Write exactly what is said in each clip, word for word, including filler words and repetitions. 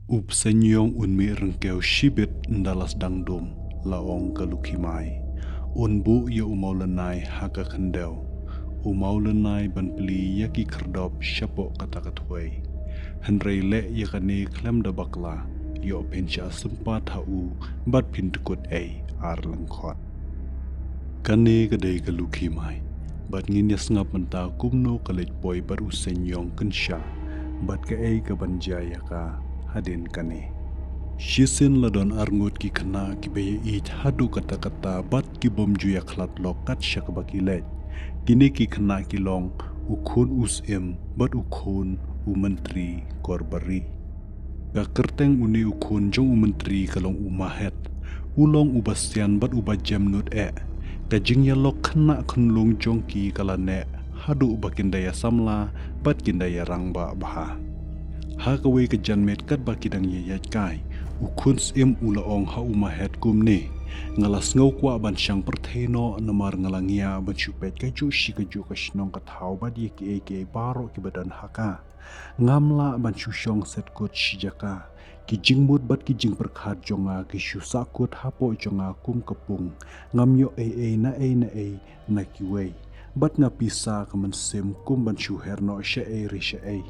U Bseiñiong un mih ryngkew shibit ynda la sdang dum, la ong ka Lukhimai. Un buh ïa u Mawlynnai ha ka khyndew. U Mawlynnai ban plie ïa ki khyrdop shapoh kata ka thwei. Hynrei leh ïa kane khlem da bakla, ïoh phin shah sympat ha u, bad phin dkut ei ar lyngkhot. Kane ka dei ka Lukhimai, bad ngin ïa sngap mynta kumno ka leit poi bad u Seiñiong kynsha, bad kaei kaban jia ïa ka hadien kane. Shisien la don arngut ki khynnah kiba ïeit haduh katta katta bad ki bym ju ïakhlad lok kat sha kaba ki leit. Kine ki khynnah ki long u khun u Syiem bad u khun u Myntri Korbari. Ka kyrteng une u khun jong u Myntri ka long u Mahet. U long uba sian bad uba jem nud eh. Ka jingïalok khynnah khunlung jong ki ka la neh haduh ba kin da ïa samla bad kin da ïa rangbah bha. Ha kawei ka janmiet katba ki dang ïaid kai, u khun Syiem u la ong ha u Mahet kumne: Nga la sngew kwah ban shang pyrthei noh namar nga la ngiah ban shu peit kajuh shi kajuh ka shnong ka thaw bad ïa kiei kiei baroh kiba don ha ka. Ngam lah ban shu shong set kut shi jaka. Ki jingmut bad ki jingpyrkhat jong nga ki shu sahkut hapoh jong nga kum ka pung. Ngam ïoh ei ei na ei na ei na kiwei. Bad nga pisa ka mynsiem kum ban shu her noh shaei re shaei.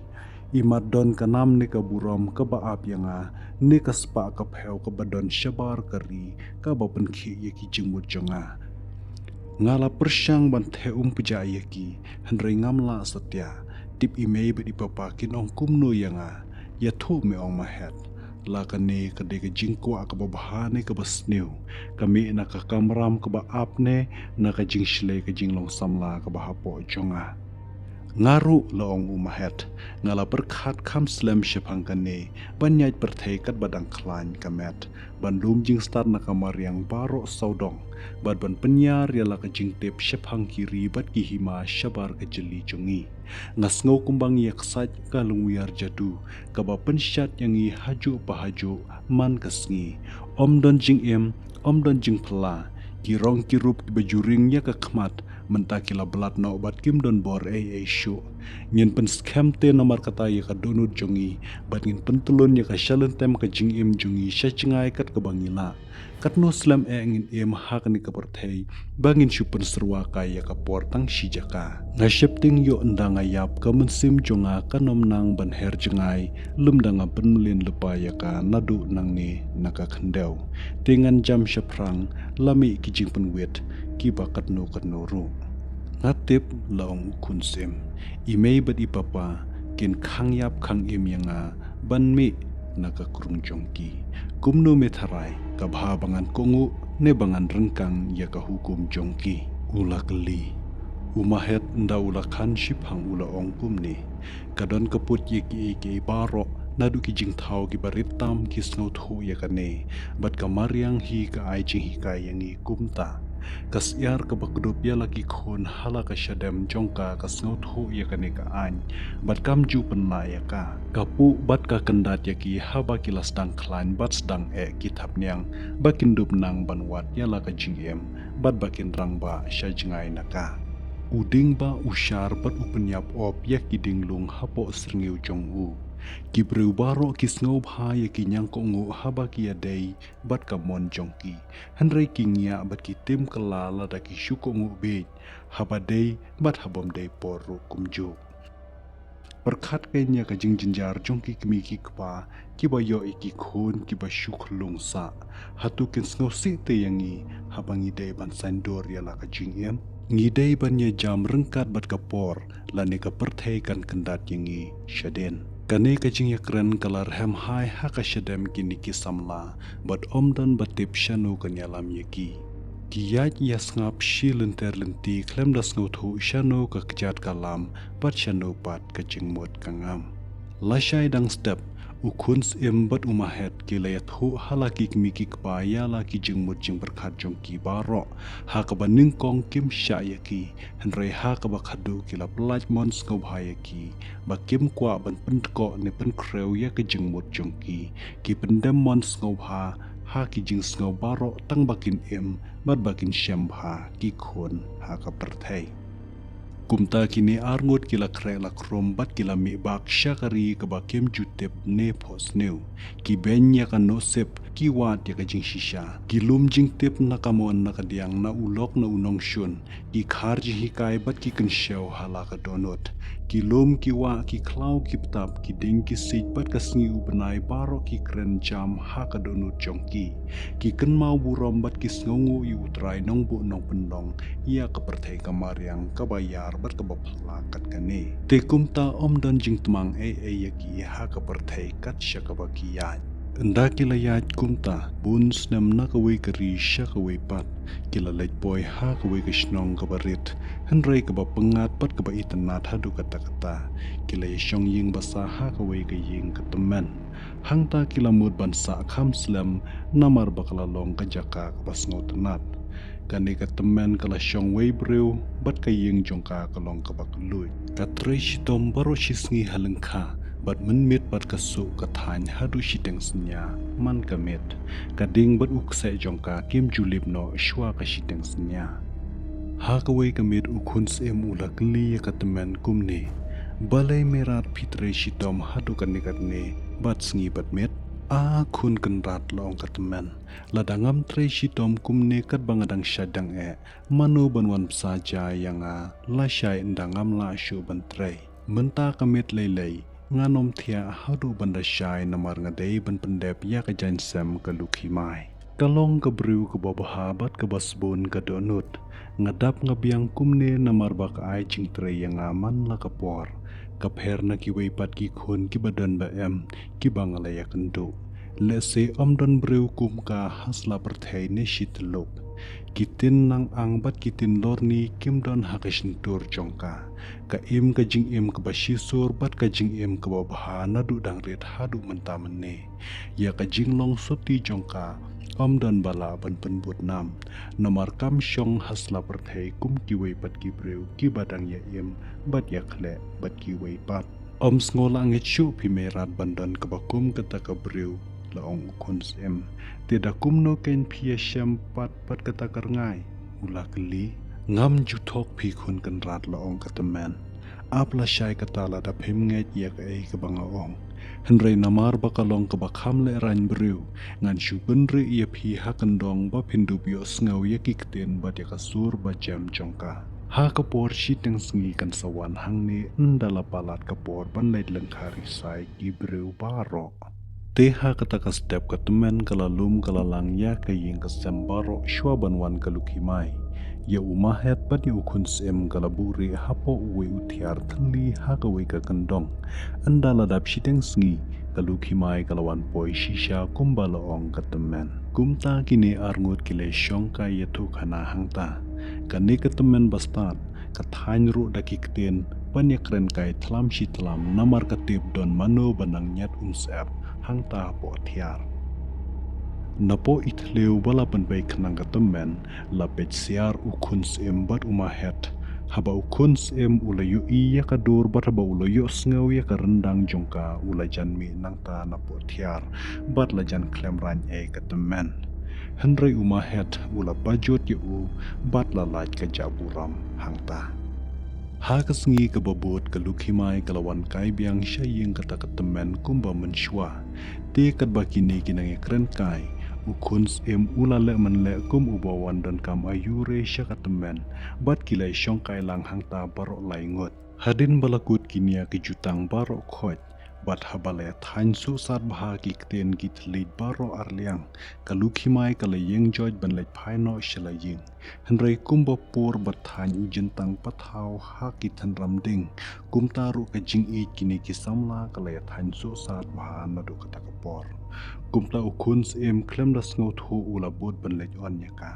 Imat don ka nam ne ka burom kaba ap ïa nga, ne ka spah ka phew kaba don shabar ka ri kaba pynkhih ïa ki jingmut jong nga. Nga la pyrshang ban theh um pjah ïa ki, hynrei ngam lah satia. Tip i mei bad i papa kin ong kumno ïa nga. Ïathuh me ong Mahet. La kane ka dei ka jingkwah kaba bha ne kaba sniew. Ka mih na ka kamram kaba ap ne na ka jingshlei ka jinglong samla kaba hapoh jong nga. Nga ruh, la ong u Mahet, nga la pyrkhat kham slem shaphang kane, ban ïaid pyrthei katba dang khlaiñ ka met, ban lum jingstad na ka mariang baroh sawdong, bad ban pynïar ïa la ka jingtip shaphang ki ri bad ki hima shabar ka jylliew jong ngi. Nga sngew kumba ngi ïa ksait ka longwiar jadu, kaba pynshad ïa ngi hajuh pa hajuh man ka sngi. Ym don jingim, ym don jingphylla, ki rong ki rup kiba ju ring ïa ka khmat, mynta ki la blad noh bad kim don bor ei ei shuh. Ngin pynskhem te namar kata ïa ka dohnud jong ngi, bad ngin pyntlun ïa ka shalynter ka jingim jong ngi sha jngai kat kaba ngi lah. Katno slem eh ngin im ha kane ka pyrthei, ba ngin shu pynsyrwa kai ïa ka por tang shi jaka. Nga sheptieng ïoh ynda nga ïap ka mynsiem jong nga kan ym nang ban her jngai, lymda nga pynmlien lypa ïa ka naduh nangne na ka khyndew. Te ngan jam shaphrang, la mih ki jingpynwit, kiba katno katno ruh. Nga tip, la ong u khun Syiem. I mei bad i papa, kin khang ïap khang im ïa nga, ban mih na ka krung jong ki. Kumno me tharai, ka bha ba ngan kohnguh, ne ba ngan ryngkang ïa ka hukum jong ki. U la kylli. U Mahet ynda u la khan shiphang u la ong kumne. Ka don ka put ïa kiei kiei baroh, naduh ki jingthaw kiba rit tam ki sngewthuh ïa kane, bad ka mariang hi ka ai jinghikai ïa ngi kumta. Ka syiar kaba kdup ïa la ki khun ha la ka shadem jong ka ka sngewthuh ïa kane ka aiñ, bad kam ju pynlah ïa ka. Ka puh bad ka kyndat ïa ki haba ki la sdang khlaiñ bad sdang eh ki thapniang, ba kin dup nang ban wad ïa la ka jingim, bad ba kin rangbah sha jngai na ka. U ding ba u shar bad u pynïap op ïa ki ding lung hapoh syrngiew jong u. Ki briew baroh ki sngewbha ïa ki ñiangkohnguh haba ki ïadei bad ka mon jong ki. Hynrei ki ngiah bad ki tim kylla lada ki shu kohnguh bieit, haba dei bad ha bym dei por ruh kumjuh. Pyrkhat kein ïa ka jingjynjar jong ki kmie ki kpa, kiba ïoh ïa ki khun kiba shu khyllung sah. Hato kin sngewsih te ïa ngi, haba ngi dei ban saiñdur ïa la ka jingim? Ngi dei ban ïa jam ryngkat bad ka por, lane ka pyrthei kan kyndat ïa ngi shadien. Kane ka jingïakren ka la rhem hai ha ka shadem kine ki samla, bad ym don ba tip shano kan ïalam ïa ki. Ki ïaid ïa sngap shi lynter lynti khlem da sngewthuh shano ka kjat ka lam, bad shano pat ka jingmut ka ngam. Lashai dang step, u khun Syiem bad u Mahet ki la ïathuh ha la ki kmie ki kpa ïa la ki jingmut jingpyrkhat jong ki baroh, ha kaba nyngkong kim shah ïa ki, hynrei ha kaba khadduh ki la pyllait mon sngewbha ïa ki, ba kim kwah ban pyndkoh ne pynkhreh ïa ka jingmut jong ki. Ki pyndem mon sngewbha ha ki jingsngew baroh tang ba kin im, bad ba kin shem bha ki khun ha ka pyrthei. Kumta kine arngut ki la khreh la khrum bad ki la mih bak sha ka ri kaba kim ju tip ne phohsniew. Ki beiñ ïa ka nohsip, ki wad ïa ka jingshisha. Ki lum jingtip na ka mon na ka diang, na u lok na u nongshun. Ki khar jinghikai bad ki kynshew ha la ka dohnud. Ki lum ki wah, ki khlaw ki btap, ki ding ki siej bad ka sngi u bnai baroh ki kren jam ha ka dohnud jong ki. Ki kynmaw burom bad ki sngewnguh ïa U Trai Nongbuh Nongpynlong ïa ka pyrthei ka mariang kaba ïar bad kaba phylla kat kane. Te kumta ym don jingtmang ei ei ïa ki ha ka pyrthei kat sha kaba ki ïaid. Ynda ki la ïaid kumta bun snem na kawei ka ri sha kawei pat, ki la leit poi ha kawei ka shnong kaba rit, hynrei kaba pyngngad bad kaba itynnad haduh katta katta. Ki la ïashong ïing basa ha kawei ka ïing ka tymmen. Hangta ki la mut ban sah kham slem, namar ba ka la long ka jaka kaba sngewtynnad. Kane ka tymmen ka la shong wei briew, bad ka ïing jong ka ka long kaba kylluid. Ka trei shitom baroh shisngi ha lyngkha, bad mynmiet bad ka suk ka thaiñ haduh shiteng synñia man ka miet. Ka ding bad u kseh jong ka kim ju lip noh shuwa ka shiteng synñia. Ha kawei ka miet u khun syiem u la kylli ïa ka tymmen kumne: Balei Meirat phi trei shitom haduh kane katne bad sngi bad miet? A khun kynrad, la ong ka tymmen, lada ngam trei shitom kumne katba nga dang shait dang eh, mano ban wan bsa ja ïa nga lashai ynda ngam lah shuh ban trei? Mynta ka miet lei lei, ngan ym thiah haduh ban da shai namar nga dei ban pyndep ïa ka jaiñsem ka Lukhi Mai. Ka long ka briew kaba bha bad kaba sbun ka dohnud. Nga dap nga biang kumne namar ba ka ai jingtrei ïa nga man la ka por. Ka pher na kiwei pat ki khun kiba don ba em, kiba nga la ïakynduh. Lehse ym don briew kum ka ha sla pyrthei ne shi tyllup. Ki ktien nang ang bad ki ktien lorni kim don ha ka shyntur jong ka. Ka im ka jingim kaba shisur bad ka jingim kaba bha naduh dang rit haduh mynta mynne. Ïa ka jinglong sotti jong ka ym don ba lah ban pynbud nam. Namar kam shong ha sla pyrthei kum kiwei pat ki briew kiba dang ïa im bad ïa khleh bad kiwei pat. Ym sngew lah ngeit shuh phi Meirat ban don kaba kum kata ka briew, la ong u khun syiem. Te da kumno kein phi ïashem pat bad kata ka rngai? U la kylli. Ngam ju thok phi khun kynrad, la ong ka tymmen. Ap lashai kata lada phim ngeit ïa kaei kaba nga ong. Hynrei namar ba ka long kaba kham lehraiñ briew, ngan shu kynriah ïa phi ha kyndong ba phin dup ïohsngew ïa ki ktien bad ïa ka sur ba jem jong ka. Ha ka por shiteng sngi kan sa wan hangne ynda la palat ka por ban leit lyngkha risai ki briew baroh. Te ha kata ka step ka tymmen ka la lum ka la lang ïa ka ïing ka sem baroh shuwa ban wan ka Lukhi Mai. Ïa u Mahet bad ïa u khun syiem ka la buhrieh hapoh uwei u thiar thylli ha kawei ka kyndong. Ynda la dap shiteng sngi, ka Lukhi Mai ka la wan poi shisha kumba la ong ka tymmen. Kumta kine arngut ki la shong kai ïathuhkhana hangta. Kane ka tymmen bastad, ka thaiñ ruh da ki ktien ban ïakren kai thlam shi thlam namar ka tip don mano ba nang ñiad um syep hangta hapoh thiar. Napoh i thliew ba la pynbei khnang ka tymmen, la peit siar u khun syiem bad u Mahet. Haba u khun syiem u la ïohi ïa ka dur bad haba u la ïohsngew ïa ka ryndang jong ka, u la jan mih nangta napoh thiar bad la jan khlem raiñ ei ka tymmen. Hynrei u Mahet u la pajot ïa u bad la lait ka jahburom hangta. Ha ka sngi kaba bud ka Lukhi Mai ka la wan kai biang sha ïing kata ka tymmen kumba mynshuwa. Te katba kine ki nang ïakren kai, u khun syiem u la leh man leh kum uba wan donkam aiu re sha ka tymmen, bad ki la shong kai lang hangta baroh lai ngut. Hadien ba la kut ki nia ki jutang baroh khoit, bad haba la ïathaiñ suhsat bha ki ktien ki thylliej baroh arliang, ka Lukhi Mai ka la ïeng joit ban leit phai noh sha la ïing. Hynrei kumba pur bad thaiñ u jyntang pathaw ha ki thynram ding, kumta ruh ka jingïeit kine ki samla ka la ïathaiñ suhsat bha naduh kata ka por. Kumta u khun syiem khlem da sngewthuh u la bud ban leit on ïa ka.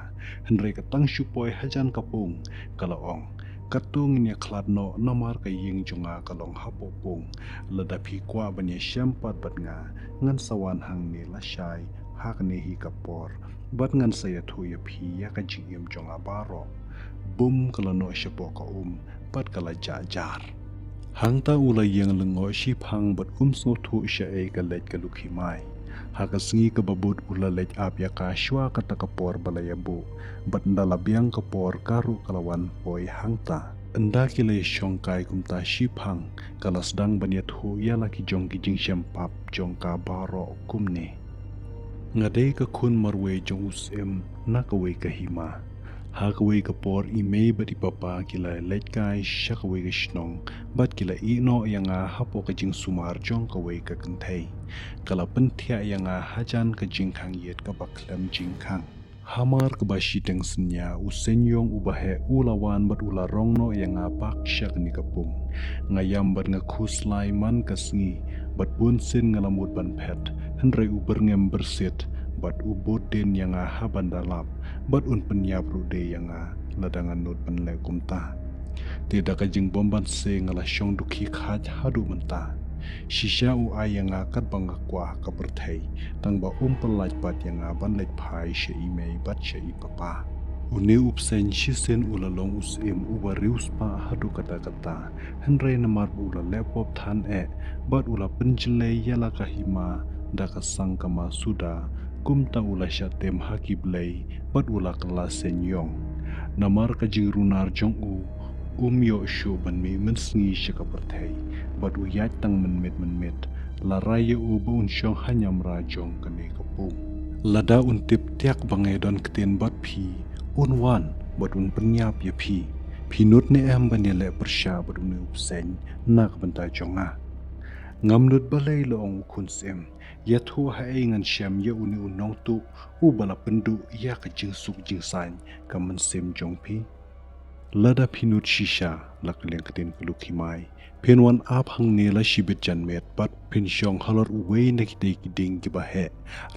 Hynrei ka tang shu poi hajan ka pung, ka la ong: Katto ngin ïakhlad noh namar ka ïing jong nga ka long hapoh pung. Lada phi kwah ban ïashem pat bad nga, ngan sa wan hangne lashai ha kane hi ka por, bad ngan sa ïathuh ïa phi ïa ka jingim jong nga baroh. Bum ka la noh shapoh ka um bad ka la jah jar. Hangta u la ïeng lyngngoh shiphang bad um sngewthuh shaei ka leit ka Lukhi Mai. Ha ka sngi kaba bud u la leit ap ïa ka shuwa kata ka por ba la ïabuh, bad ynda la biang ka por ka ruh ka la wan poi hangta. Ynda ki la ïashong kai kumta shiphang, ka la sdang ban ïathuh ïa la ki jong ki jingshem pap jong ka baroh kumne. Nga dei ka khun marwei jong u Syiem na kawei ka hima. Ha kawei ka por i mei bad i papa ki la leit kai sha kawei ka shnong, bad ki la ïeh noh ïa nga hapoh ka jingsumar jong kawei ka kynthei. Ka la pynthiah ïa nga hajan ka jingkhang ïit kaba khlem jingkhang. Hamar kaba shiteng synñia u Seiñiong uba heh u la wan bad u la rong noh ïa nga bak sha kane ka pung. Nga ïam bad nga khuslai man ka sngi, bad bun sien nga la mut ban phet, hynrei u byrngem byrsit bad u bud dien ïa nga ha ban da lap, bad un pynïap ruh de ïa nga lada nga nud ban leh kumta. Te da ka jingbym banse nga la shong dukhi khaj haduh mynta. Shisha u ai ïa nga katba nga kwah ka pyrthei, tang ba um pyllait pat ïa nga ban leit phai sha i mei bad sha i papa. Une u bseiñ shisien u la long u Syiem uba riewspah haduh katta katta, hynrei namar ba u la leh pop than eh, bad u la pynjlei ïa la ka hima da ka sangkama suda, kumta u la shah tem ha ki blei, bad u la kylla Seiñiong. Namar ka jingrunar jong u, um ïoh shuh ban mih mynsngi sha ka pyrthei, bad u ïaid tang mynmiet mynmiet, la rai ïa u ba un shong ha ñiamra jong kane ka pung. Lada un tip tiak ba nga ïadon ktien bad phi, un wan bad un pynïap ïa phi. Phi nud ne em ban ïaleh pyrshah bad une u bseiñ na ka bynta jong nga? Ngam nud balei, la ong u khun Syiem. Ïathuh haei ngan shem ïa une u nongtuh uba la pynduh ïa ka jingsuk jingsaiñ ka mynsiem jong phi? Lada phi nud shisha, la kylleng ktien ka Lukhimai, phin wan ap hangne la shibit janmiet bad phin shong halor uwei na kitei ki dieng kiba heh.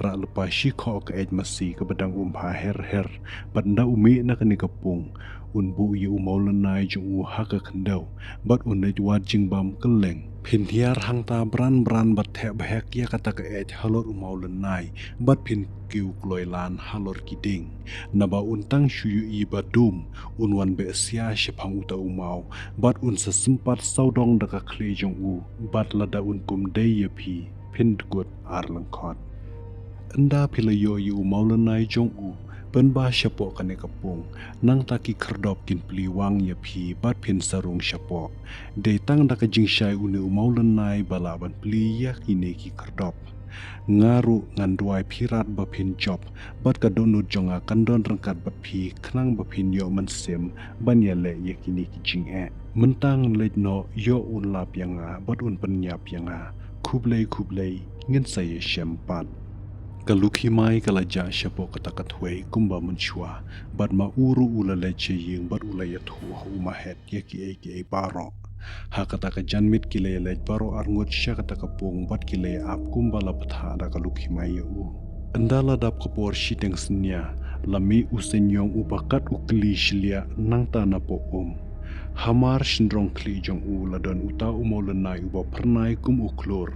Rah lypa shi khoh ka eit masi kaba dang um bha her her, bad ynda u mih na kane ka pung, un buh ïa u mawlynnai jong u ha ka khyndew, bad un leit wad jingbam kylleng. Phin hiar hangta bran bran bad theh bhek ïa kata ka eit halor u mawlynnai, bad phin kiew kloi lan halor ki dieng. Naba un tang shu ïohi ba dum, un wan beh sia shaphang uta u maw, bad un sa sympat sawdong da ka khlieh jong u, bad lada un kum dei ïa phi, phin dkut ar lyngkhot. Ynda phi la ïoh ïa u mawlynnai jong u, pynba shapoh kane ka pung, nangta ki khyrdop kin plie wang ïa phi bad phin sa rung shapoh. Dei tang da ka jingshai une u mawlynnai ba lah ban plie ïa kine ki khyrdop. Nga ruh ngan duwai phi rat ba phin jop, bad ka dohnud jong nga kan don ryngkat bad phi khnang ba phin ïoh mynsiem ban ïaleh ïa kine ki jingeh. Mynta ngan leit noh, ïoh un lap ïa nga bad un pynïap ïa nga. Khublei khublei, ngin sa ïashem pat. Ka Lukhimai ka la jah shapoh kata ka thwei kumba mynshuwa, bad ma u ruh u la leit sha ïing bad u la ïathuh ha u Mahet ïa kiei kiei baroh. Ha kata ka janmiet ki la ïaleit baroh arngut sha kata ka pung bad ki la ïa ap kumba la bthah da ka Lukhimai ïa u. Ynda la dap ka por shiteng synñia, la mih u Seiñiong uba kat u kli shliah nangta napoh um. Hamar shynrong khlieh jong u la don uta u mawlynnai uba phyrnai kum u khlur.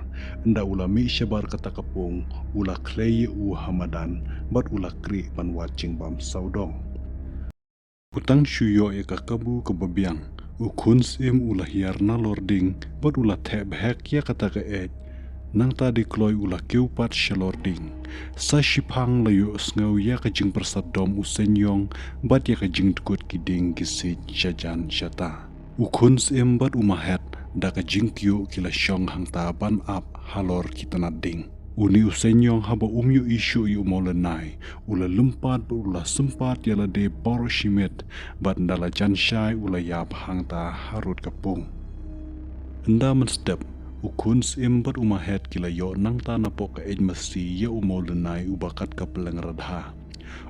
Ynda u la mih shabar kata ka pung, u la khlei ïa u ha madan, bad u la krieh ban wad jingbam sawdong. U tang shu ïoh ïa ka kabu kaba biang, u khun Syiem u la hiar nalor ding, bad u la theh bhek ïa kata ka eit. Nangta dei kloi u la kiew pat shalor ding. Sa shiphang la ïohsngew ïa ka jingpyrsad dom u Seiñiong, bad ïa ka jingdkut ki dieng ki siej shajan shata. U khun Syiem bad u Mahet, da ka jingkyiuh ki la shong hangta ban ap halor ki tnat ding. Une u Seiñiong haba um ïohi shuh ïa u mawlynnai, u la lympat bad u la sympat ïa lade baroh shi miet, bad ynda la jan shai u la ïap hangta harud ka pung. Ynda mynstep, u khun Syiem bad u Mahet ki la ïoh nangta napoh ka eit masi ïa u mawlynnai uba kat ka pylleng radha.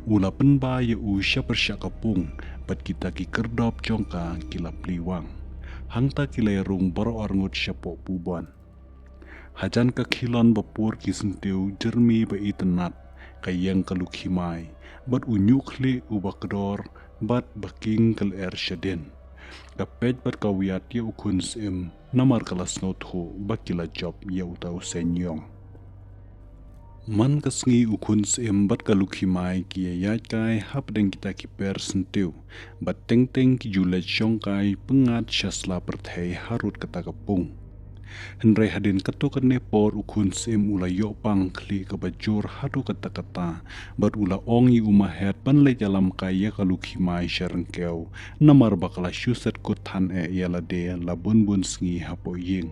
U la pynba ïa u sha pyrshah ka pung, bad kita ki khyrdop jong ka ki la plie wang. Hangta ki la ïarung baroh arngut shapoh pubon. Hajan ka khilon ba pur ki syntiew jyrmi ba itynnat, ka ïeng ka Lukhimai, bad u ñiuhkhlieh uba kdor, bad ba king ka lyer shadien. Ka peit bad ka wiat ïa u khun Syiem, namar ka la sngewthuh ba ki la jop ïa uta u Seiñiong. Man ka sngi u khun Syiem bad ka Lukhimai ki ïaid kai hapdeng kita ki per syntiew, bad teng teng ki ju leit shong kai pyngngad sha sla pyrthei harud kata ka pung. Hynrei hadien katto katne por u khun syiem u la ïoh pang khlieh kaba jur haduh katta katta, bad u la ong ïa u Mahet ban leit ïalam kai ïa ka Lukhimai sha ryngkew, namar ba ka la shu set kut than eh ïa lade la bun bun sngi hapoh ïing.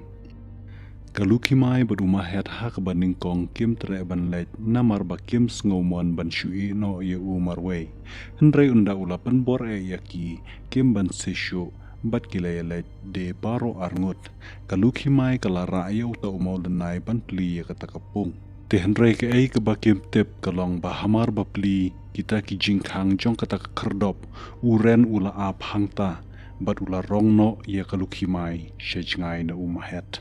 Ka Lukhimai bad u Mahet ha kaba nyngkong kim treh ban leit, namar ba kim sngew mon ban shu ïeh noh ïa u marwei. Hynrei ynda u la pynbor eh ïa ki, kim banse shuh, bad ki la ïaleit de baroh arngut. Ka Lukhimai ka la rah ïa uta u mawlynnai ban plie ïa kata ka pung. Te hynrei kaei kaba kim tip ka long ba hamar ba plie kita ki jingkhang jong kata ka khyrdop, u Ren u la ap hangta, bad u la rong noh ïa ka Lukhimai sha jngai na u Mahet.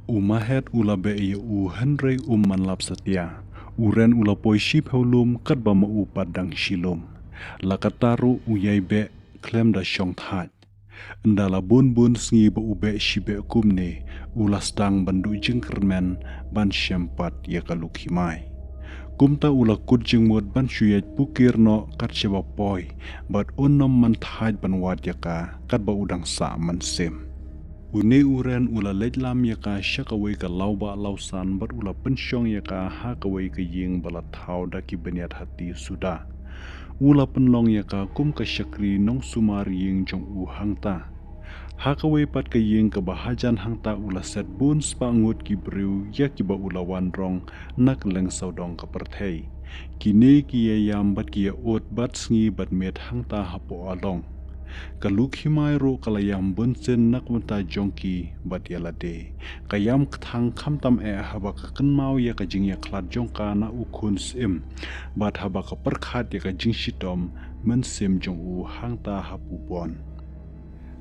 U Mahet u la beh ïa u hynrei um man lap satia. U Ren u la poi shiphew lum katba ma u pat dang shi lum. La katta ruh u ïai beh khlem da shong thait. Ynda la bun bun sngi ba u beh shi beh kumne, u la sdang ban duh jingkyrmen ban shem pat ïa ka Lukhimai. Kumta u la kut jingmut ban shu ïaid pukir noh kat shaba poi, bad un ym man thait ban wad ïa ka katba u dang sah mynsiem. Une u Ren u la leit lam ïa ka sha kawei ka lawbah lawsan bad u la pynshong ïa ka ha kawei ka ïing ba la thaw da ki bniat hati suda. U la pynlong ïa ka kum ka shakri nongsumar ïing jong u hangta. Ha kawei pat ka ïing kaba hajan hangta u la set bun spah ngut ki briew ïa kiba u la wan rong na kylleng sawdong ka pyrthei. Kine ki ïa ïam bad ki ïa ud bad sngi bad miet hangta hapoh along. Ka Lukhimai ruh ka la ïam bunsien na ka bynta jong ki bad ïa lade. Ka ïam kthang khamtam eh haba ka kynmaw ïa ka jingïakhlad jong ka na u khun syiem, bad haba ka pyrkhat ïa ka jingshitom mynsiem jong u hangta ha pubon.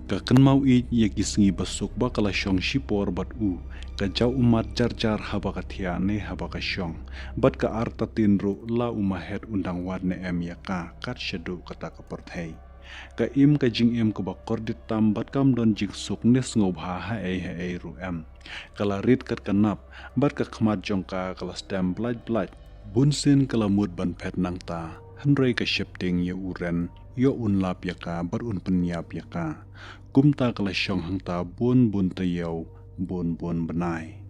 Ka kynmaw ïeit ïa ki sngi basuk ba ka la shong shipor bad u, ka jaw ummat jar jar haba ka thiah ne haba ka shong, bad ka artatien ruh la u Mahet un dang wad ne em ïa ka kat shaduh kata ka pyrthei. Ka im ka jingim kaba kordit tam bad kam don jingsuk ne sngewbha haei haei ruh em. Ka la rit kat ka nap, bad ka khmat jong ka ka la stem blait blait. Bunsien ka la mut ban phet nangta, hynrei ka sheptieng ïa u Ren, ïoh un lap ïa ka bad un pynïap ïa ka. Kumta ka la shong hangta bun bun taïew, bun bun bnai.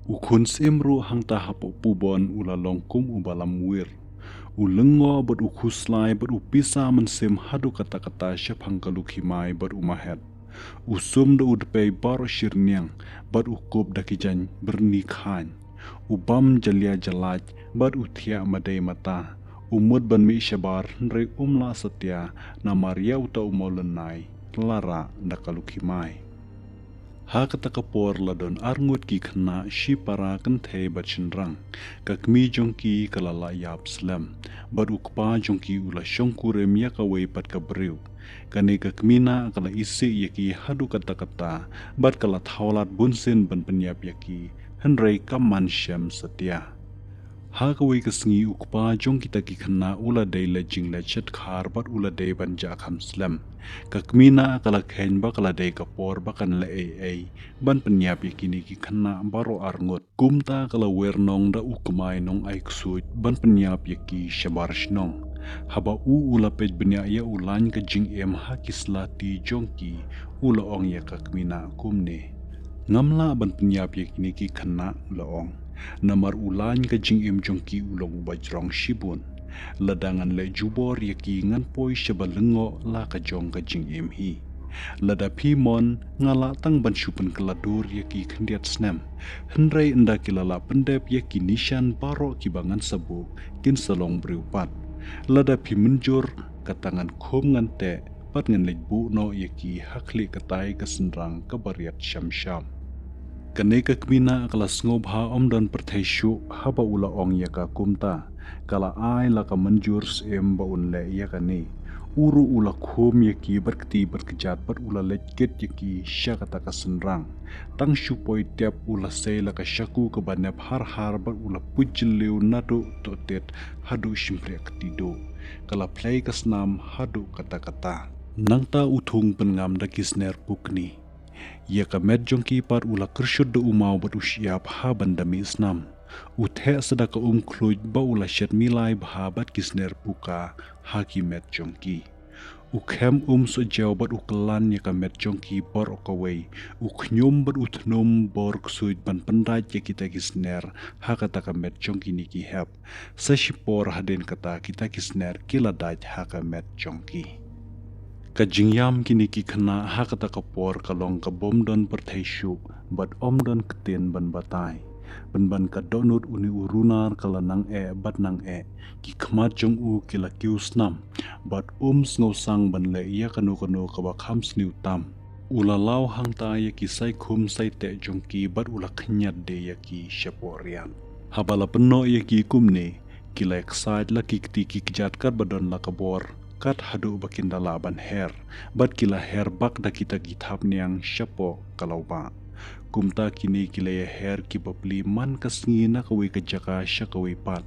U khun syiem ruh hangta hapoh pubon u la long kum uba lamwir. U lyngngoh bad u khuslai bad u pisa mynsiem haduh katta katta shaphang ka Lukhimai bad u Mahet. U sum da u dpei baroh shyrniang, bad u kup da ki jaiñ byrni khaiñ. U bam jalia jalaid, bad u thiah madei mata. U mut ban mih shabar hynrei um lah satia, namar ïa uta u mawlynnai la rah da ka Lukhimai. Ha kata ka por la don arngut ki khynnah, shipara, kynthei bad shynrang. Ka kmie jong ki ka la lah ïap slem, bad u kpa jong ki u la shongkurim ïa kawei pat ka briew. Kane ka kmie nah ka la isih ïa ki haduh katta katta, bad ka la thaw lad bunsien ban pynïap ïa ki, hynrei kam man shem satia. Ha kawei ka sngi u kpa jong kita ki khynnah u la dei leit jingleit sha dkhar bad u la dei ban jah kham slem. Ka kmie nah ka la kheiñ ba ka la dei ka por ba kan leh ei ei ban pynïap ïa kine ki khynnah baroh arngut. Kumta ka la wer nong da u kmai nongai ksuid ban pynïap ïa ki shabar shnong. Haba u u la peit bniah ïa u laiñ ka jingim ha ki sla ti jong ki, u la ong ïa ka kmie nah kumne: Ngam lah ban pynïap ïa kine ki khynnah, u la ong, namar u laiñ ka jingim jong ki u long uba jrong shibun. Lada ngan leh jubor ïa ki ngan poi shaba lyngngoh la ka jong ka jingim hi. Lada phi mon nga lah tang ban shu pynkylla dur ïa ki khyndiat snem. Hynrei ynda ki la lah pyndep ïa ki nishan baroh kiba ngan sa buh, kin sa long briew pat. Lada phi mynjur, kata ngan khum ngan teh, bad ngan leit buh noh ïa ki ha khlieh katai ka synrang kaba riat sham sham. Kane ka kmie nah ka la sngewbha ym don pyrthei shuh haba u la ong ïa ka kumta. Ka la ai la ka mynjur syiem ba un leh ïa kane. U ruh u la khum ïa ki bad kti bad kjat bad u la leit kit ïa ki sha kata ka synrang. Tang shu poi tep u la sei la ka shaku kaba nep har har bad u la puj jylliew naduh tohtit haduh shympriah kti duh. Ka la phlei ka snam haduh katta katta. Nangta u thung pynngam da ki sner pukni. Ïa ka met jong ki pat u la kyrshut da u maw bad u shyiap ha ban da mih snam. U theh sa da ka um khluid ba u la shet milai bha bad ki sner puka ha ki met jong ki. U khem um sohjew bad u kyllan ïa ka met jong ki baroh kawei. U khñium bad u thnum bor ksuid ban pyndait ïa kita ki sner ha kata ka met jong kine ki hep. Sa shipor hadien kata kita ki sner ki la dait ha ka met jong ki. Ka jingïam kine ki khynnah ha kata ka por ka long ka bym don pyrthei shuh bad ym don ktien ban batai. Pynban ka dohnud une u runar ka la nang eh bad nang eh, ki khmat jong u ki la kiew snam bad um sngewsang ban leh ïa kano kano kaba kham sniew tam. U la law hangta ïa ki saikhum saiteh jong ki bad u la khñiat de ïa ki shapoh riat. Haba la pynnoh ïa ki kumne, ki la ïaksaid la ki kti ki kjat katba don la ka bor, kat haduh ba kin da lah ban her, bad ki la her bak da kita ki thapniang shapoh ka lawbah. Kumta kine ki la ïaher ki bapli man ka sngi na kawei ka jaka sha kawei pat.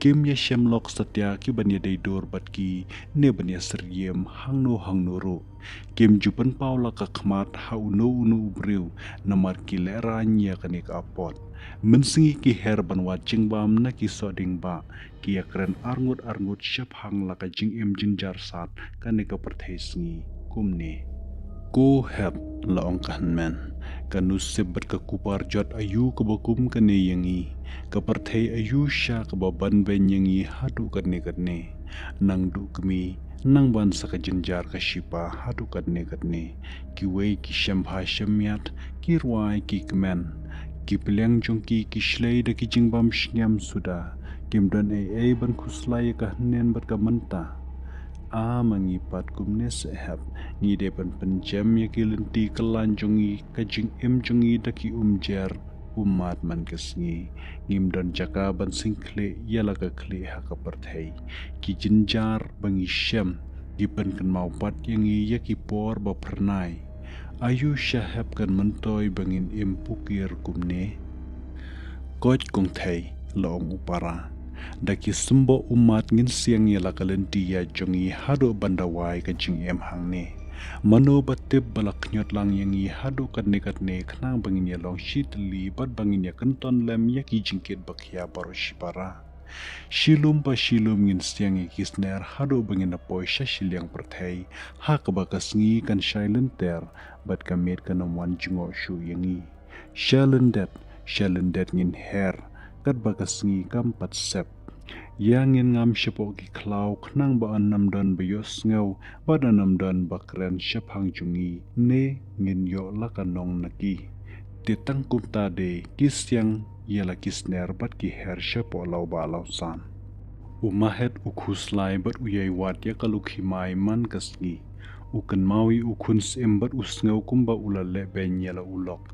Kim ïashem lok satia ki ban ïadei dur bad ki, ne ban ïasyriem hangno hangno ruh. Kim ju pynpaw la ka khmat ha uno uno u briew, namar ki lehraiñ ïa kane ka apot. Mynsngi ki her ban wad jingbam na ki sohdiengbah, ki ïakren arngut arngut shaphang la ka jingim jynjar sat kane ka pyrthei sngi kumne. Ko hep, la ong ka hynmen, ka nusip bad ka kupar jot aïu kaba kum kane ïa ngi, ka pyrthei aïu sha kaba ban beiñ ïa ngi haduh katne katne. Nang duh kmie, nang ban sa ka jynjar ka shipa haduh katne katne. Kiwei ki shem bha shem miat, ki rwai ki kmen. Ki pliang jong ki ki shlei da ki jingbam shngiam suda. Kim don ei ei ban khuslai ïa ka hynnin bad ka mynta. A ma ngi pat kumne seh hep, ngi dei ban pynjem ïa ki lynti kyllaiñ jong ngi, ka jingim jong ngi da ki umjer, ummat man ka sngi. Ngim don jaka ban sngewkhlieh ïa la ka khlieh ha ka pyrthei. Ki jynjar ba ngi shem, ki pynkynmaw pat ïa ngi ïa ki por ba phyrnai. Aïu sha hep kan myntoi ba ngin im pukir kumne? Koit kong thei, la ong u para. Da ki symboh ummat ngin siang ïa la ka lynti ïaid jong ngi haduh ban da wai ka jingim hangne. Mano ba tip ba la khñiot lang ïa ngi haduh katne katne khnang ba ngin ïalong shi tylli bad ba ngin ïakynton lem ïa ki jingkit ba khia baroh shipara. Shilum pa shilum ngin siang ïa ki sner haduh ba ngin da poi sha shiliang pyrthei, ha kaba ka sngi kan shai lynter, bad ka miet kan ym wan jngoh shuh ïa ngi. Sha lyndet, sha lyndet ngin her, katba ka sngi kam pat sep. Ïa ngin ngam shapoh ki khlaw khnang ba yn ym don ba ïohsngew, bad yn ym don ba kren shaphang jong ngi, ne ngin ïoh la ka nong na ki. Te tang kumta de ki siang ïa la ki sner bad ki her shapoh lawbah lawsan. U Mahet u khuslai bad u ïai wad ïa ka lukhi mai man ka sngi. U kynmaw ïa u khun syiem bad u sngew kumba u la leh beiñ ïa la u lok.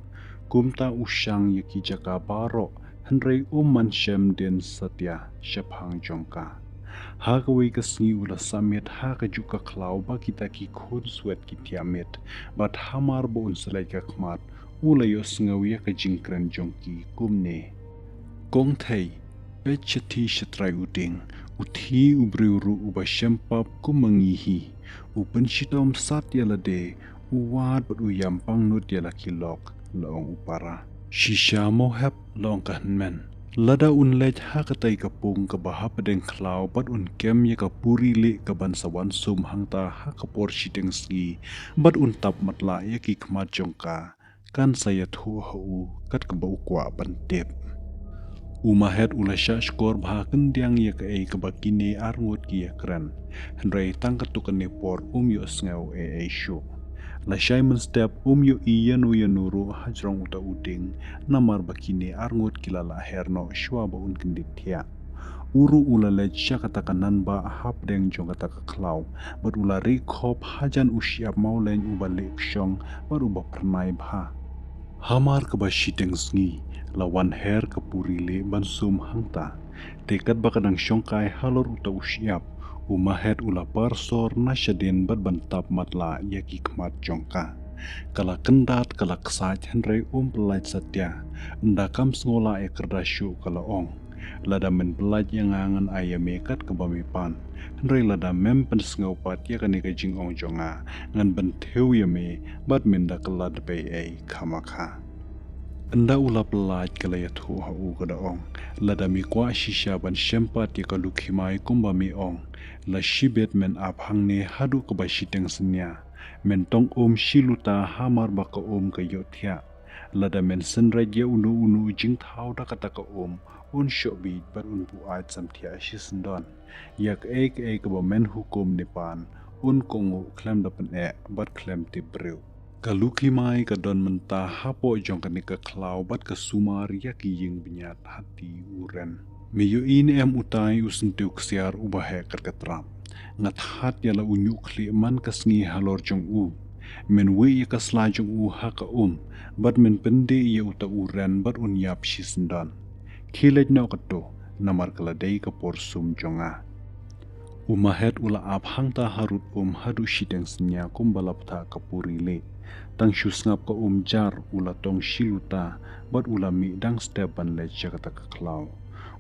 Kumta u shang ïa ki jaka baroh, hynrei um man shem dien satia shaphang jong ka. Ha kawei ka sngi u la sah miet ha kajuh ka khlaw ba kita ki khun swet ki thiah miet, bad hamar ba un sa leit ka khmat, u la ïohsngew ïa ka jingkren jong ki kumne. Kong thei, peit shathie shatrai u dieng, u thie u briew ruh uba shem pap kum ma ngi hi, u pynshitom sat ïa lade, u wad bad u ïam pangnud ïa la ki lok, la ong u para. Shisha mo hep, la ong ka hynmen. Lada un leit ha katei ka pung kaba hapdeng khlaw bad un kem ïa ka puri lieh kaban sa wan sum hangta ha ka por shiteng sngi, bad un tap matlah ïa ki khmat jong ka, kan sa ïathuh ha u kat kaba u kwah ban tip. U Mahet u la shah shkor bha kyndiang ïa kaei kaba kine arngut ki ïakren. Hynrei tang katto katne por um ïohsngew ei ei shuh. Lashai mynstep um ïohi ïano ïano ruh hajrong uta u dieng, namar ba kine arngut ki la lah her noh shuwa ba un kyndit thiah. U ruh u la leit sha kata ka nanbah hapdeng jong kata ka khlaw, bad u la rieh khop hajan u shyiap mawleiñ uba lieh kshong, bad uba phyrnai bha. Hamar kaba shiteng sngi, la wan her ka puri lieh ban sum hangta. Te katba ka dang shongkai halor uta u shyiap, u Mahet u la par sor na shadien bad ban tap matlah ïa ki khmat jong ka. Ka la kyndat, ka la ksaid, hynrei um pyllait satia. Ynda kam sngew lah ïa kyrda shuh ka la ong. Lada men pyllait ïa nga ngan ai ïa me kat kaba me pan. Hynrei lada mem pynsngew pat ïa kane ka jingong jong nga, ngan bynthiew ïa me, bad men da kylla da pei ei khamakha. Ynda u la pyllait ka la ïathuh ha u ka da ong, lada me kwah shisha ban shem pat ïa ka Lukhimai kumba me ong, la shibit men ap hangne haduh kaba shiteng synñia. Men tong um shi luta hamar ba ka um ka ïoh thiah. Lada men synreit ïa uno uno u jingthaw da kata ka um, un shoh bit bad un buaid samthiah shisyndon. Ïa kaei kaei kaba men hukum ne pan, un kohnguh khlem da pyneh bad khlem tip briew. Ka Lukhimai ka don mynta hapoh jong kane ka khlaw bad ka sumar ïa ki ïing bniat hati u Ren. Me ïohi ne em utai u syntiew ksiar uba heh kat ka trap. Nga thad ïa la u ñiuh khlieh man ka sngi halor jong u. Men wih ïa ka sla jong u ha ka um, bad men pyndih ïa uta u Ren bad un ïap shisyndon. Khie leit noh kato, namar ka la dei ka por sum jong nga. U Mahet u la ap hangta harud um haduh shiteng synñia kumba la pynthah ka puri leh. Tang shu sngap ka um jar u la tong shi luta, bad u la mih dang step ban leit sha kata ka khlaw.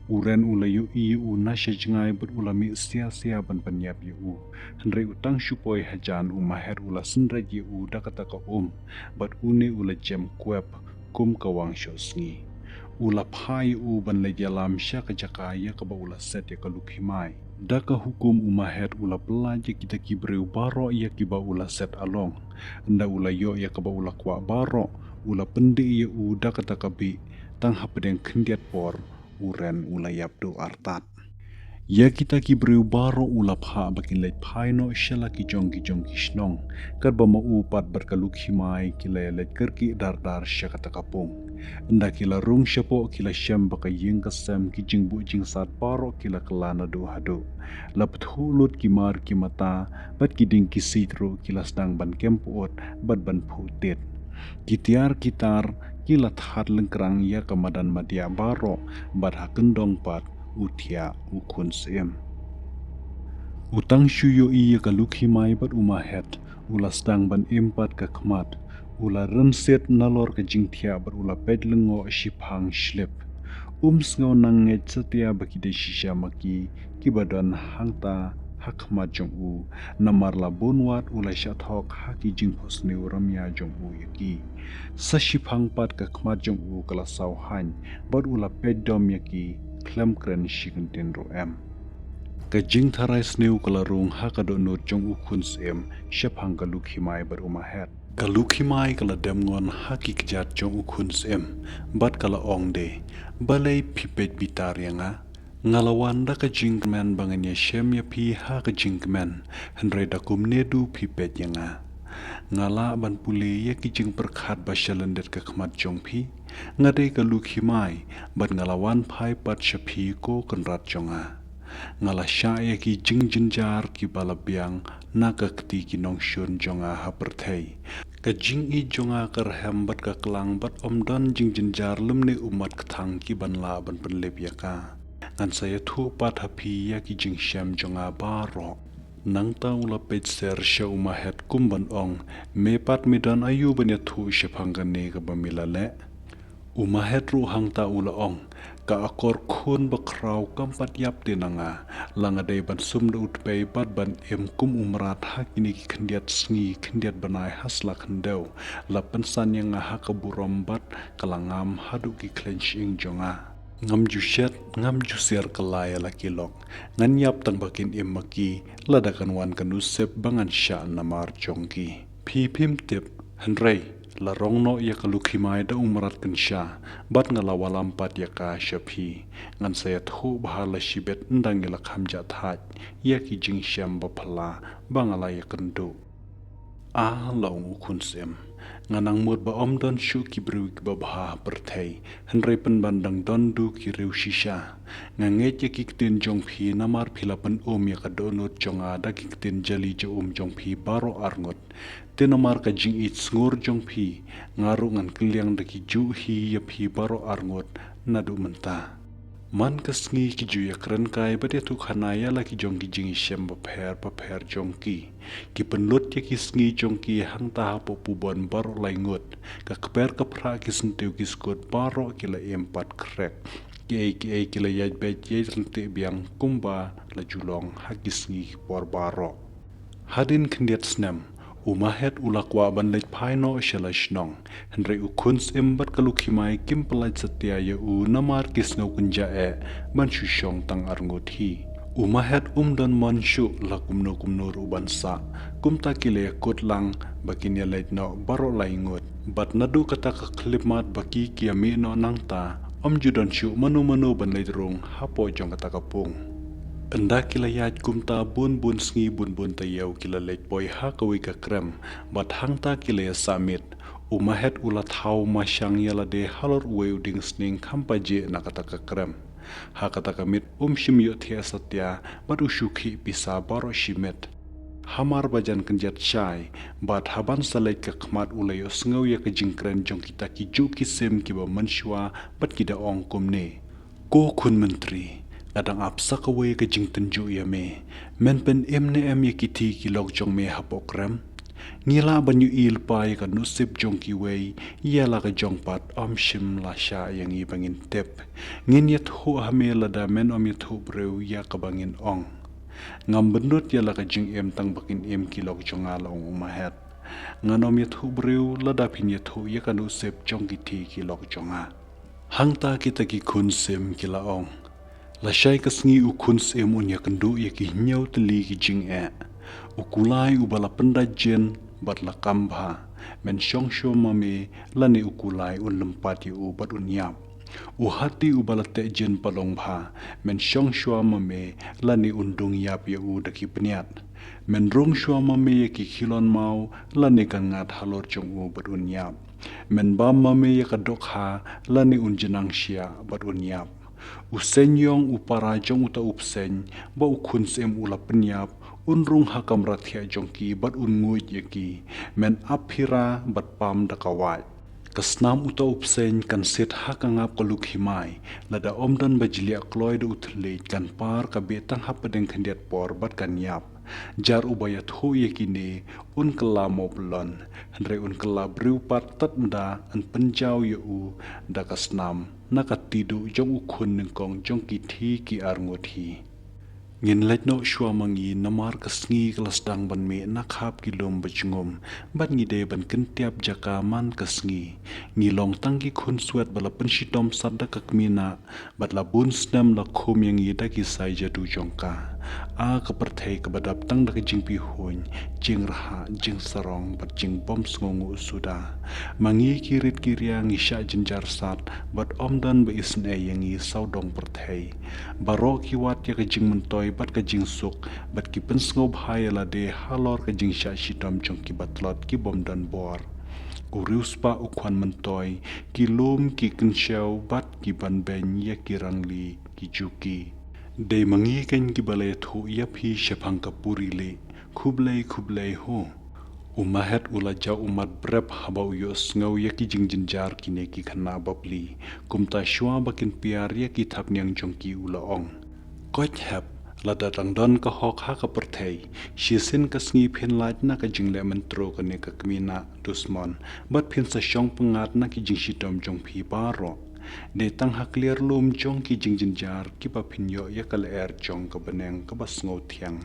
U Ren u la ïohi ïa u na sha jngai bad u la mih sia sia ban pynïap ïa u. Hynrei u tang shu poi hajan u Mahet u la synreit ïa u da kata ka um, bad une u la jem kwep kum ka wang shoh sngi. U la phah ïa u ban leit ïalam sha ka jaka ïa kaba u la set ïa ka Lukhimai. Da ka hukum u Mahet u la pyllait ïa kita ki briew baroh ïa kiba u la set along. Ynda u la ïoh ïa kaba u la kwah baroh, u la pyndih ïa u da kata ka bih, tang hapdeng khyndiat por, u Ren u la ïap duh artat. Ïa kita ki briew baroh u la phah ba kin leit phai noh sha la ki jong ki jong ki shnong, katba ma u pat bad ka Lukhimai ki la ïaleit kyrkieh dar dar sha kata ka pung. Ynda ki la rung shapoh ki la shem ba ka ïing ka sem ki jingbuh jingsat baroh ki la kylla naduh haduh. La pthuh lut ki mar ki mata, bad ki dieng ki siej ruh ki la sdang ban kem pyut bad ban phuh tied. Ki tiar ki tar ki la thad lyngkrang ïa ka madan madiah baroh, bad ha kyndong pat u thiah u khun syiem. U tang shu ïohi ïa ka Lukhimai bad u Mahet, u la sdang ban im pat ka khmat. U la rynsied nalor ka jingthiah bad u la peit lyngngoh shiphang shlip. Um sngew nang ngeit satia ba ki dei shisha ma ki, kiba don hangta ha khmat jong u, namar la bun wat u la shah thok ha ki jingphohsniew rymïa jong u ïa ki. Sa shiphang pat ka khmat jong u ka la saw haiñ, bad u la peit dom ïa ki, khlem kren shi kyntien ruh em. Ka jingtharai sniew ka la rung ha ka dohnud jong u khun syiem shaphang ka Lukhimai bad u Mahet. Ka Lukhimai ka la dem ngon ha ki kjat jong u khun syiem, bad ka la ong de, balei phi peit bitar ïa nga? Nga la wan da ka jingkmen ba ngan ïashem ïa phi ha ka jingkmen, hynrei da kumne du phi peit ïa nga. Nga lah ban pule ïa ki jingpyrkhat ba sha lyndet ka khmat jong phi. Nga dei ka Lukhimai, bad nga la wan phai pat sha phi ko kynrad jong nga. Nga la shah ïa ki jingjynjar kiba la biang na ka kti ki nongshun jong nga ha pyrthei. Ka jingïeit jong nga ka rhem bad ka klang bad ym don jingjynjar lymne ummat kthang kiban lah ban pynlip ïa ka. Ngan sa ïathuh pat ha phi ïa ki jingshem jong nga baroh. Nangta u la peit ser sha u Mahet kum ban ong, me pat me don aïu ban ïathuh shaphang kane kaba me la leh? U Mahet ruh hangta u la ong, ka akor khun bakhraw kam pat ïap te na nga, la nga dei ban sum da u tpei bad ban im kum u mrad ha kine ki khyndiat sngi khyndiat bnai ha sla khyndew, la pynsan ïa nga ha ka burom bad ka la ngam haduh ki khleiñ shyieng jong nga. Ngam ju shet, ngam ju siar kylla ïa la ki lok, ngan ïap tang ba kin im ma ki, lada kan wan ka nusip ba ngan shah namar jong ki. Phi phim tip, hynrei, la rong noh ïa ka Lukhimai da u mrad kynsha, bad nga la wallam pat ïa ka sha phi. Ngan sa ïathuh bha la shibit ynda ngi la kham jah thait ïa ki jingshem ba phylla ba nga la ïakynduh. A la ong u khun syiem, nga nang mut ba ym don shuh ki briew kiba bha ha pyrthei, hynrei pynban dang don du ki riew shisha. Nga ngeit ïa ki ktien jong phi namar phi la pyn-um ïa ka dohnud jong nga da ki ktien jali ja um jong phi baroh arngut. Te namar ka jingïeit sngur jong phi, nga ruh ngan kylliang da ki juh hi ïa phi baroh arngut naduh mynta. Man ka sngi ki ju ïakren kai bad ïathuh khana ïa la ki jong ki jingïashem bapher bapher jong ki. Ki pynlut ïa ki sngi jong ki hangta hapoh pubon baroh lai ngut. Ka kper ka phrah ki syntiew ki skud baroh ki la im pat khrek. Kiei kiei ki la ïaid beit ïaid ryntih biang kumba la ju long ha ki sngi ki por baroh. Hadien khyndiat snem, U Mahet u la kwah ban leit phai noh sha la shnong, hynrei u Khun Syiem bad ka Lukhimai kim pyllait satia ïa u namar ki sngew kynjah eh ban shu shong tang arngut hi. U Mahet um don mon shuh la kumno kumno ruh ban sah, kumta ki la ïakut lang ba kin ïaleit noh baroh lai ngut. Bad naduh kata ka khyllipmat ba ki ki ïa mih noh nangta, ym ju don shuh mano mano ban leit rung hapoh jong kata ka pung. Ynda ki la ïaid kumta bun bun sngi bun bun taïew ki la leit poi ha kawei ka krem, bad hangta ki la ïa sah miet. U Mahet u la thaw mashang ïa lade halor uwei u dieng sning kham pajeh na kata ka krem. Ha kata ka miet um shym ïohthiah satia bad u shu khih pisa baroh shi miet. Hamar ba jan kynjat shai, bad haban sa leit ka khmat u la ïohsngew ïa ka jingkren jong kita ki juh ki sim kiba mynshuwa bad ki da ong kumne. Ko khun myntri, ka dang ap sa kawei ka jingtynjuh ïa me. Men pynim ne em ïa ki thih ki lok jong me hapoh krem? Ngi lah ban ïohi lypa ïa ka nusip jong kiwei, ïa la ka jong pat ym shym la shah ïa ngi ba ngin tip. Ngin ïathuh ha me lada men ym ïathuh briew ïa kaba ngin ong. Ngam bynnud ïa la ka jingim tang ba kin im ki lok jong nga, la ong u Mahet. Ngan ym ïathuh briew lada phin ïathuh ïa ka nusip jong ki thih ki lok jong nga. Hangta kita ki khun sim ki la ong. Lashai ka sngi u Khun Syiem un ïakynduh ïa ki hynñiew tylli ki jingeh. U kulai uba la pyndait jin bad la kam bha, men shong shuwa ma me, lane u kulai un lympat ïa u bad un ïap. U hati uba la teh jin palong bha, men shong shuwa ma me, lane un dung ïap ïa u da ki bniat. Men rung shuwa ma me ïa ki khilon maw, lane kan ngat halor jong u bad un ïap. Men bam ma me ïa ka dohkha, lane un jnang shiah bad un ïap. U seng ïong u para jong uta u bseiñ ba u Khun Syiem u la pynïap, un rung ha kamra thiah jong ki bad un nguid ïa ki. Men ap phira bad pam da ka wait. Ka snam uta u bseiñ kan sit ha ka ngap ka Lukhimai, lada ym don ba jliah kloi da u thylliej kan par ka beh tang hapdeng khyndiat por bad kan ïap. Jar uba ïathuh ïa kine, un kylla mawbyllon, hynrei un kylla briew pat tad ynda yn pynjaw ïa u da ka snam na ka tiduh jong u khun nyngkong jong ki thih ki arngut hi. Ngin leit noh shuwa ma ngi namar ka sngi ka la sdang ban mih na khap ki lum ba jngum, bad ngi dei ban kyntiap jaka man ka sngi. Ngi long tang ki khun swet ba la pynshitom sat da ka kmie nah, bad la bun snem la khum ïa ngi da ki sai jadu jong ka. A ka pyrthei kaba dap tang da ka jingpihuiñ, jingrhah, jingsarong bad jingbym sngewnguh suda. Ma ngi ki rit ki ria ngi shah jynjar sat, bad ym don ba isynei ïa ngi sawdong pyrthei. Baroh ki wad ïa ka jingmyntoi bad ka jingsuk, bad ki pynsngewbha ïa lade halor ka jingshah shitom jong kiba tlot ki bym don bor. U riewspah u khwan myntoi, ki lum ki kynshew bad ki ban beiñ ïa ki rangli ki juki. Dei ma ngi keiñ kiba la ïathuh ïa phi shaphang ka puri lieh, khublei khublei ho. U Mahet u la jaw ummat brep haba u ïohsngew ïa ki jingjynjar kine ki khynnah bapli. Kumta shuwa ba kin piar ïa ki thapniang jong ki u la ong. Koit hep, lada dang don ka hok ha ka pyrthei, shisien ka sngi phin lait na ka jingleh myntro kane ka kmie nah dusmon, bad phin sa shong pyngngad na ki jingshitom jong phi baroh. Dei tang ha kliar lum jong ki jingjynjar kiba phin ïoh ïa ka lyer jong ka bneng kaba sngewthiang.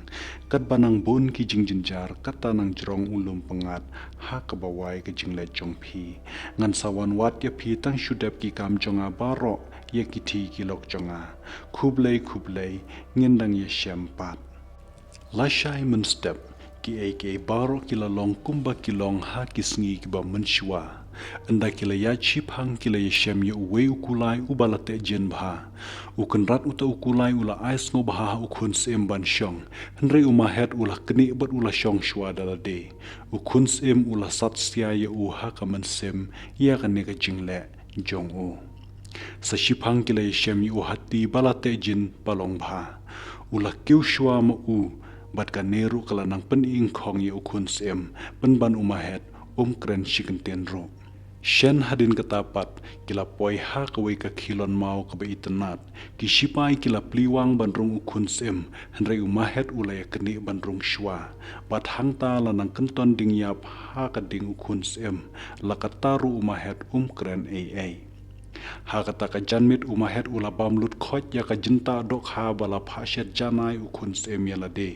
Katba nang bun ki jingjynjar, kata nang jrong u lum pyngngad ha kaba wai ka jingleh jong phi. Ngan sa wan wad ïa phi tang shu dep ki kam jong nga baroh, ïa ki thih ki lok jong nga. Khublei khublei, ngin dang ïashem pat. Lashai mynstep, kiei kiei baroh ki la long kumba ki long ha ki sngi kiba mynshuwa. Ynda ki la ïaid shiphang ki la ïashem ïa uwei u kulai uba la teh jin bha. U kynrad uta u kulai u la ai sngewbha ha u Khun Syiem ban shong, hynrei u Mahet u la knieh bad u la shong shuwa da lade. U Khun Syiem u la sat sia ïa u ha ka mynsiem ïa kane ka jingleh jong u. Sa shiphang ki la ïashem ïa u hati ba la teh jin palong bha. U la kiew shuwa ma u, bad kane ruh ka la nang pyningkhong ïa u Khun Syiem, pynban u Mahet um kren shi kyntien ruh. Shen hadien kata pat, ki la poi ha kawei ka khilon maw kaba itynnad. Ki shipai ki la plie wang ban rung u Khun Syiem, hynrei u Mahet u la ïaknieh ban rung shuwa. Bad hangta la nang kynton dieng ïap ha ka dieng u Khun Syiem, la katta ruh u Mahet um kren ei ei. Ha kata ka janmiet u Mahet u la bam lut khoit ïa ka jingtah dohkha ba la phah shet janai u Khun Syiem ïa lade.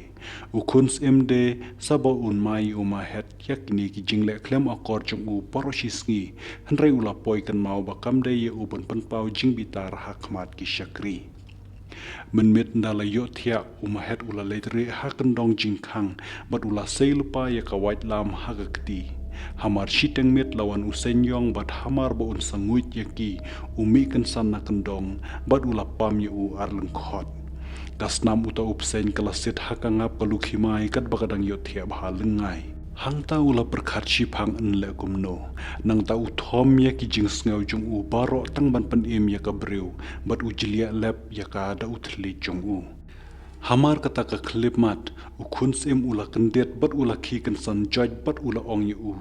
U Khun Syiem de sa ba un mai u Mahet ïa kine ki jingleh khlem akor jong u baroh shi sngi, hynrei u la poi kynmaw ba kam dei ïa u ban pynpaw jingbitar ha khmat ki shakri. Mynmiet ynda la ïohthiah u Mahet u la leit rieh ha kyndong jingkhang bad u la sei lypa ïa ka waitlam ha ka kti. Hamar shiteng miet la wan u Seiñïong bad hamar ba un sa nguid ïa ki, u mih kynsan na kyndong bad u la pam ïa u ar lyngkhot. Ka snam uta u bseiñ ka la sit ha ka ngap ka Lukhimai katba ka dang ïohthiah bha lyngngai. Hangta u la pyrkhat shiphang yn leh kumno. Nangta u thom ïa ki jingsngew jong u baroh tang ban pynim ïa ka briew bad u jliah lep ïa ka da u thylliej jong u. Hamar kata ka khyllipmat u Khun Syiem u la kyndit bad u la khie kynsan joit bad u la ong ïa u,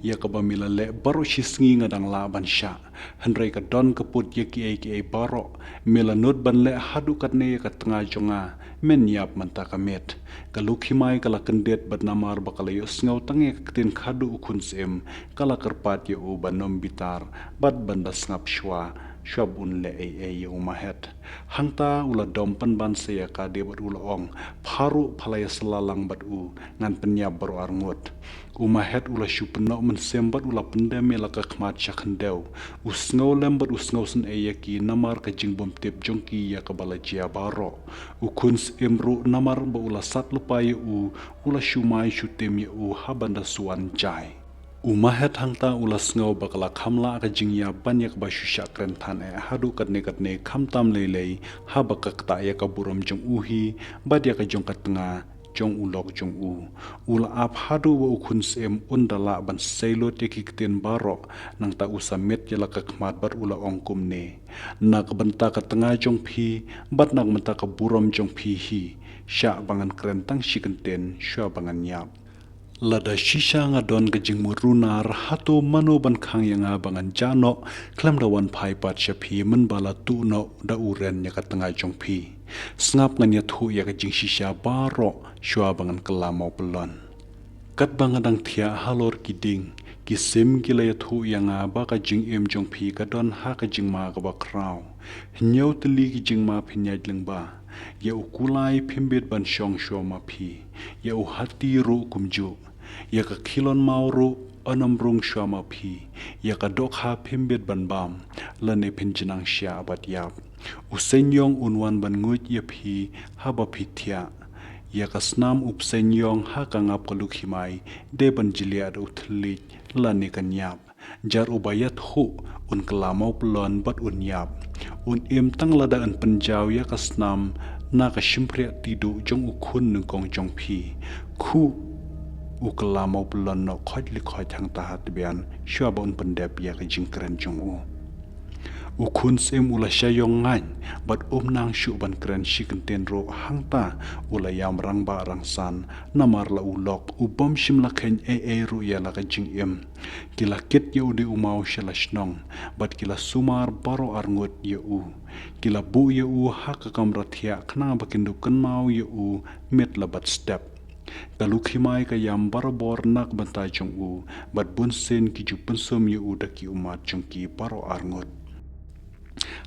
ïa kaba me la leh baroh shi sngi nga dang lah ban shah. Hynrei ka don ka put ïa kiei kiei baroh, me la nud ban leh haduh katne ïa ka tnga jong nga, men ïap mynta ka miet. Ka Lukhimai ka la kyndit bad namar ba ka la ïohsngew tang ïa ka ktien khadduh u Khun Syiem, ka la kyrpad ïa u ban ym bitar bad ban da sngap shuwa, shuwa ba un leh ei ei ïa u Mahet. Hangta u la dom pynban sa ïa ka de bad u la ong, pha ruh pha la ïasylla lang bad u, ngan pynïap baroh arngut. U Mahet u la shu pynnoh mynsiem bad u la pyndem ïa la ka khmat sha khyndew. U sngew lem bad u sngew sngewsih ïa ki namar ka jingbymtip jong ki ïa kaba la jia baroh. U Khun Syiem ruh namar ba u la sat lypa ïa u, u la shu mai shu tim ïa u ha ban da shu wan jai. U Mahet hangta u la sngew ba ka la kham lah ka jingïap ban ïa kaba shu shah kren than eh haduh katne katne khamtam lei lei, haba ka ktah ïa ka burom jong u hi bad ïa ka jong ka tnga jong u lok jong u. U la ap haduh ba u Khun Syiem un da lah ban sei lut ïa ki ktien baroh, nangta u sa miet ïa la ka khmat bad u la ong kumne, na ka bynta ka tnga jong phi bad na ka bynta ka burom jong phi hi, shah ba ngan kren tang shi kyntien shuwa ba ngan ïap. Lada shisha nga don ka jingmut runar, hato mano ban khang ïa nga ba ngan jah noh khlem da wan phai pat sha phi mynba la tuh noh da u ren ïa ka tnga jong phi. Sngap, ngan ïathuh ïa ka jingshisha baroh shuwa ba ngan kylla mawpyllun. Katba nga dang thiah halor ki dieng, ki sim ki la ïathuh ïa nga ba ka jingim jong phi ka don ha ka jingma kaba khraw. Hynñiew tylli ki jingma phin ïaid lyngba. Ïa u kulai phim bit ban shong shuwa ma phi. Ïa u hati ruh kumjuh. Ïa ka khilon maw ruh yn ym rung shuwa ma phi. Ïa ka dohkha phim bit ban bam, lane phin jnang shiah bad ïap. U Seiñïong un wan ban nguid ïa phi haba phi thiah. Ïa ka snam u Bseiñïong ha ka ngap ka Lukhimai, dei ban jliah da u thylliej lane kan ïap. Jar uba ïathuh un kylla mawpyllun bad un ïap. Un im tang lada yn pynjaw ïa ka snam na ka shympriah tiduh jong u khun nyngkong jong phi. Khuh, u kylla mawpyllun noh khoit li khoit hangta ha tbian, shuwa ba un pyndep ïa ka jingkren jong u. U Khun Syiem u la shah ïong ngaiñ bad um nang shuh ban kren shi kyntien ruh, hangta u la ïam rangbah rangsan, namar la u lok u bym shym la kheiñ ei ei ruh ïa la ka jingim. Ki la kit ïa u dei u maw sha la shnong, bad ki la sumar baroh arngut ïa u. Ki la buh ïa u ha ka kamra thiah khnang ba kin duh kynmaw ïa u miet la bad step. Ka Lukhimai ka ïam barabor na ka bynta jong u, bad bunsien ki ju pynsum ïa u da ki ummat jong ki baroh arngut.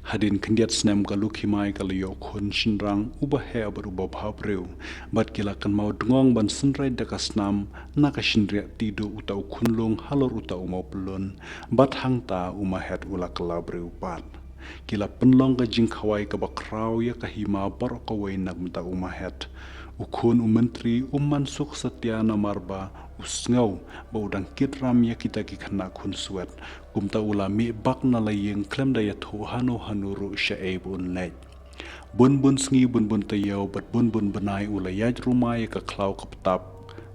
Hadien khyndiat snem ka Lukhimai ka la ïoh khun shynrang uba heh bad uba bhabriew, bad ki la kynmaw dngong ban synreit da ka snam na ka shynriah tiduh uta u khunlung halor uta u mawpyllun, bad hangta u Mahet u la kylla briew pat. Ki la pynlong ka jingkhawai kaba khraw ïa ka hima baroh kawei na ka bynta u Mahet. U khun u myntri um man suk satia namar ba u sngew ba u dang kit ram ïa kita ki khynnah khun swet. Kumta u la mih bak na la ïing khlem da ïathuh hano hano ruh shaei ba un leit. Bun bun sngi, bun bun taïew bad bun bun bnai u la ïaid rumai ïa ka khlaw ka btap,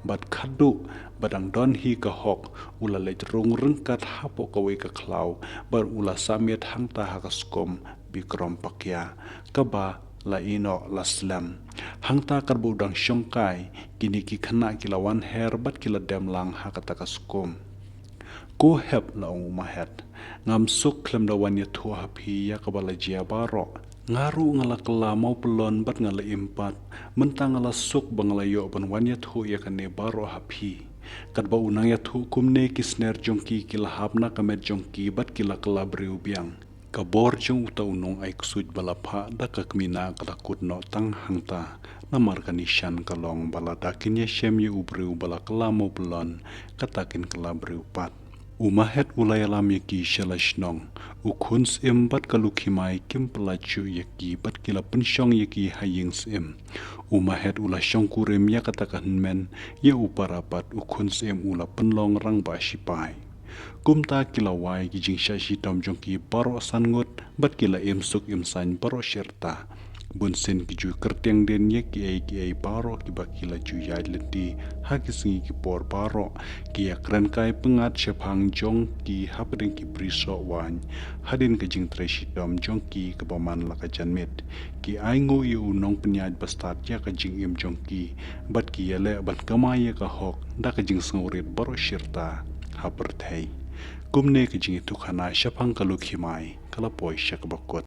bad khadduh ba dang don hi ka hok, u la leit rung ryngkat hapoh kawei ka khlaw, bad u la sah miet hangta ha ka skum Bikrom Pakia, kaba la ïehnoh la slem. Hangta katba u dang shongkai, kine ki khynnah ki la wan her bad ki la dem lang ha kata ka skum. Ko Hep, la ong u Mahet, ngam suk khlem da wan ïathuh ha phi ïa kaba la jia baroh. Nga ruh nga la kylla mawpyllun bad nga la im pat. Mynta nga la suk ba nga la ïoh ban wan ïathuh ïa kane baroh ha phi. Katba u nang ïathuh kumne, ki sner jong ki ki la hap na ka met jong ki bad ki la kylla briew biang. Ka bor jong uta u nongai ksuid ba la phah da ka kmie ka la kut noh tang hangta, namar ka nishan ka long ba lada kin ïashem ïa u briew ba la kylla mawbyllon, kata kin kylla briew pat. U Mahet u la ïalam ïa ki sha la shnong. U Khun Syiem bad ka Lukhimai kim pyllait shuh ïa ki bad ki la pynshong ïa ki ha ïing syiem. U Mahet u la shongkurim ïa kata ka hynmen, ïa u para pat u Khun Syiem u la pynlong rangbah shipai. Kumta ki la wai ki jingshah shitom jong ki baroh san ngut bad ki la im suk im saiñ baroh shirta. Bun sien ki ju kyrtiang dien ïa kiei kiei baroh kiba ki la ju ïaid lynti ha ki sngi ki por baroh. Ki ïakren kai pyngngad shaphang jong ki hapdeng ki brisoh waiñ, hadien ka jingtrei shitom jong ki kaba man la ka janmiet. Ki ainguh ïa u nongpynïaid ba stad ïa ka jingim jong ki, bad ki ïaleh ban kamai ïa ka hok da ka jingsngewrit baroh shirta ha pyrthei. Kumne ka jingïathuhkhana shaphang ka Lukhimai ka la poi sha kaba kut.